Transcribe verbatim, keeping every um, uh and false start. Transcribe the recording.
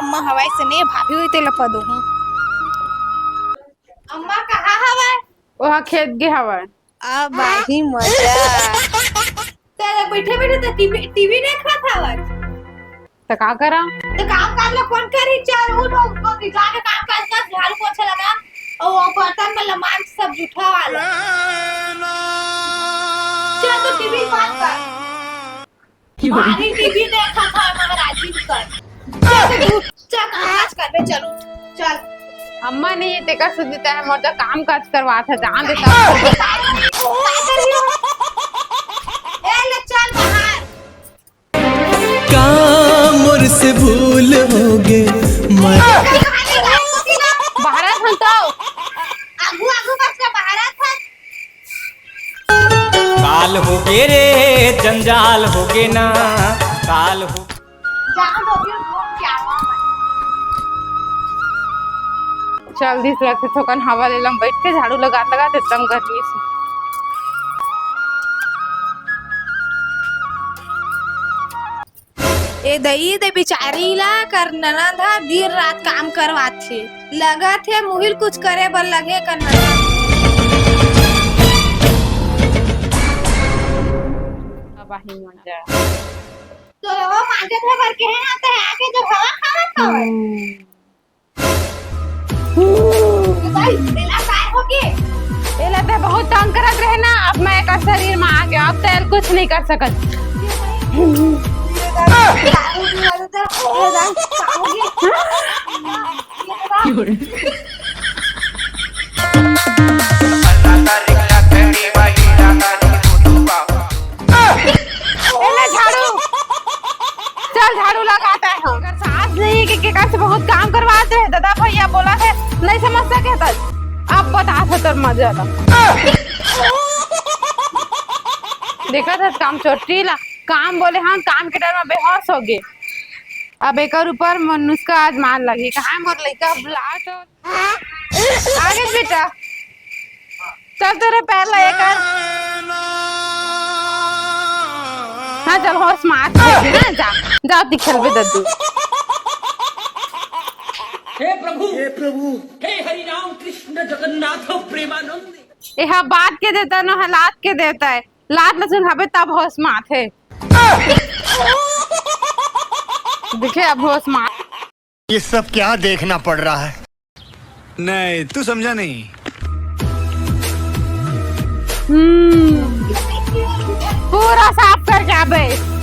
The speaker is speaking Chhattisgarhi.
अम्मा हवय से ने भाभी होई तेला पदो हूँ। अम्मा कहाँ हवय? ओहा खेत गे हवय। अब आही मजा। तेरे बैठे बैठे तो टीवी, टीवी देखत हवय। त का करा? त काम काज ला कोन करही? चल, उठ, उठ, उठ, जाके काम काज कर, झाड़ू पोछा लगा, अउ वो बर्तन मन ला मांज, सब जूठा वाला। चल, तो टीवी बंद कर। भारी टीवी देखत हवय महाराजी कर। चल, तो तू, चल, काम काज करबे, चल, चल। अम्मा नहीं, तेकर सुधी ते मोर तो काम काज करवात हे, जान दे तब। का करही? ए, ले चल बाहर। का मोर से भूल होगे, मैं बाहर आ, हम तो। आगू, आगू बस ना, बाहर आ था। काल होगे रे, जंजाल होगे ना, काल हो। चल दिस रथे, थोकन हवा ले लम, बैठ के झाड़ू लगात लगात एकदम गर्मी से। ए दई, दे बिचारी ला कर ननद ह दिन रात काम करवाथे। लगत हे मुहिल कुछ करे बर लगे कर ननद। अब आही मजा। तो वो मांजत हे बर के हे ना, ते आके जो हवा खावत हवय। हम्म। भाई, तेला काय होगे? एला ते बहुत तंग करत रहे ना, अब मैं एकर शरीर में आ गया, अब तेल कुछ नहीं कर सकत। एले झाड़ू, चल झाड़ू लगाता है हम। अगर सास नहीं के केकर से बहुत काम करवात रहे, दादा भैया बोला थे, नहीं समझ सके था। अब बता था तोर मजा ला। देखा था काम चोटी ला, काम बोले हाँ, काम के डर में बेहोश हो गए। अब एकर ऊपर मनुष्का आज मार लगी। कहाँ मोर लइका बुला तो आगे बेटा, चल तोरे पैर ला ये कर। हाँ, चल होश मार, हाँ, जा, जा, ती खेलबे दद्दू। हे प्रभु, हे प्रभु, हे हरि राम कृष्ण जगन्नाथ प्रेमानंद। एहा बात के देता न, लात के देता है। लात लसुन खाबे तब होश मार है। देखे अब होश मार। ये सब क्या देखना पड़ रहा है? नहीं, तू समझा नहीं। हम्म, पूरा साफ करके आबे।